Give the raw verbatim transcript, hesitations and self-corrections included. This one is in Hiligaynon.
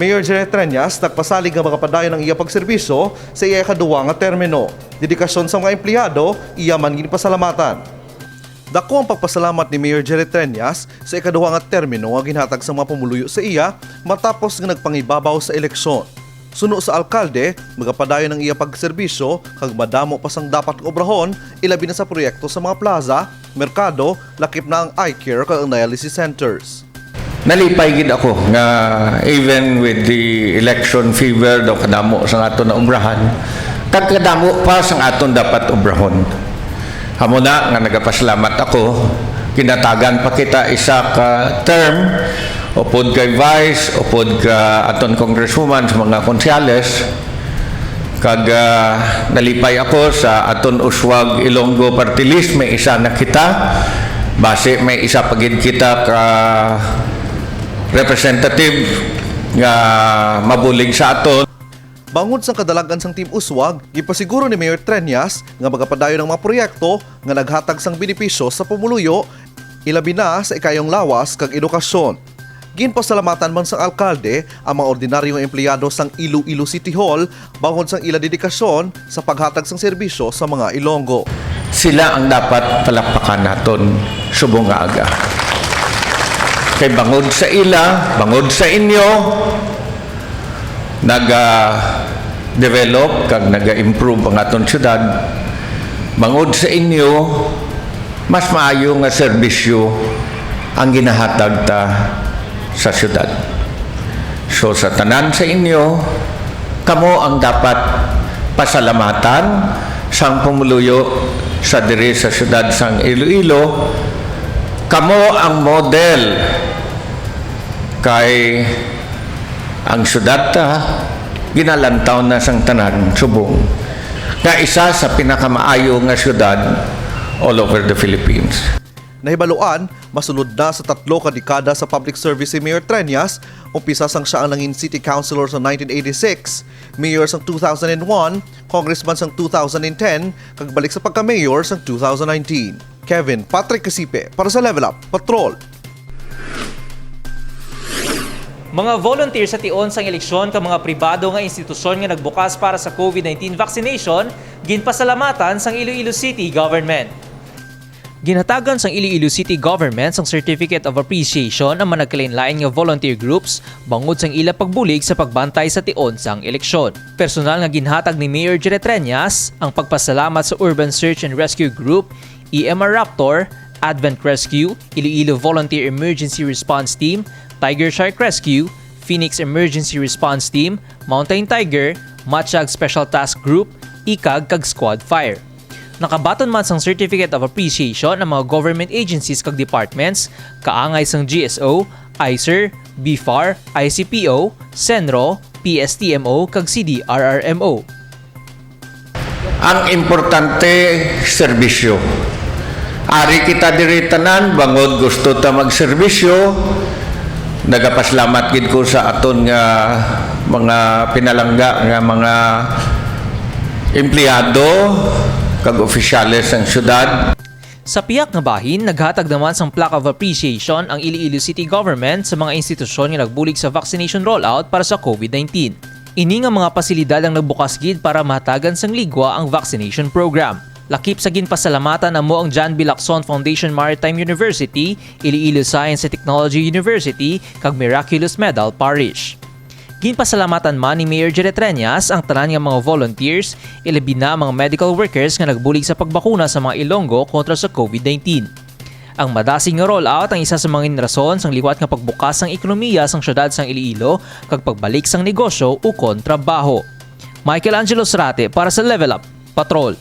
Mayor Jerry Treñas nagpasalig nga magapadayon ang iya pagserbisyo sa iya ikaduha nga termino. Dedikasyon sa mga empleyado, iya man ginpasalamatan. Dako ang pagpasalamat ni Mayor Jerry Treñas sa ikaduha nga termino nga ginhatag sa mga pumuluyo sa iya matapos nga nagpangibabaw sa eleksyon. Suno sa alkalde, magapadayon ang iya pagserbisyo kag madamo pa sang dapat nga obrahon, ilabi na sa proyekto sa mga plaza, merkado, lakip na ang eye care kag ang dialysis centers. Nalipay gid ako nga even with the election fever daw kadamo sang aton naobrahan, kag kadamo pa sang aton dapat obrahon. Amo na nga nagapasalamat ako, ginhatagan pa kita isa ka term, upod kay Vice, upod ka aton Congresswoman sa mga konsyales, kag ah, nalipay ako sa aton Uswag Ilonggo Party List, may isa na kita, basi may isa pa gid kita ka representative nga mabulig sa aton. Bangod sang kadalag-an sang Team Uswag, gipasiguro ni Mayor Treñas nga magapadayon ang mga proyekto nga naghatag sang benepisyo sa pumuluyo, ilabi na sa ikayong lawas kag edukasyon. Ginpasalamatan man sang alkalde ang mga ordinaryo nga empleyado sang Iloilo City Hall bangod sang ila dedikasyon sa paghatag sang serbisyo sa mga Ilonggo. Sila ang dapat palakpakan naton subong nga aga. Kay bangod sa ila, bangod sa inyo, naga-develop kag naga-improve ang aton syudad. Bangod sa inyo, mas maayo nga serbisyo ang ginahatag ta sa syudad. So, sa tanan sa inyo, kamo ang dapat pasalamatan sang pumuluyo sa diri sa syudad sang Iloilo. Kamo ang model, kay ang syudad ta ginalantaw na sang tanan subong nga isa sa pinakamaayo nga syudad all over the Philippines. Nahibaluan, masulod na sa tatlo ka dekada sa public service si Mayor Treñas, umpisa sang siya ang nangin city councilor sa nineteen eighty-six, mayor sang two thousand one, congressman sang two thousand ten, kag balik sa pagka-mayor sang two thousand nineteen. Kevin Patrick Casipe para sa Level Up Patrol. Mga volunteer sa tion sang eleksyon kag mga pribado nga institusyon nga nagbukas para sa COVID nineteen vaccination, ginpasalamatan sang Iloilo City Government. Ginhatagan sang Iloilo City Government sang Certificate of Appreciation ang mga nagkalainlain nga volunteer groups bangod sang ila pagbulig sa pagbantay sa tion sang eleksyon. Personal nga ginhatag ni Mayor Jerry Treñas ang pagpasalamat sa Urban Search and Rescue Group, E M R Raptor, Advent Rescue, Iloilo Volunteer Emergency Response Team, Tiger Shark Rescue, Phoenix Emergency Response Team, Mountain Tiger, Matchag Special Task Group, ikag kag Squad Fire. Nakabaton man sang Certificate of Appreciation ang mga government agencies kag departments, kaangay sang G S O, ICER, BFAR, ICPO, CENRO, PSTMO, kag CDRRMO. Ang importante, serbisyo. Ari kita diri tanan bangod gusto ta magserbisyo. Nagapaslamat gid ko sa aton nga mga pinalangga nga mga empleyado kag opisyales sang syudad. Sa pihak nga bahin, naghatag naman sang plaque of appreciation ang Iloilo City Government sa mga institusyon nga nagbulig sa vaccination rollout para sa COVID nineteen. Ini nga mga pasilidad ang nagbukas gid para mahatagan sang ligwa ang vaccination program. Lakip sa ginpasalamatan amo ang John B. Lacson Foundation Maritime University, Iloilo Science and Technology University, kag Miraculous Medal Parish. Ginpasalamatan man ni Mayor Jerry Treñas ang tanan nga mga volunteers, ilabi na ang mga medical workers nga nagbulig sa pagbakuna sa mga Ilonggo kontra sa COVID nineteen. Ang madasig nga rollout ang isa sa mga rason sang liwat nga pagbukas sang ekonomiya sang siyudad sang Iloilo kag pagbalik sang negosyo ukon trabaho. Michael Angelo Srate para sa Level Up Patrol.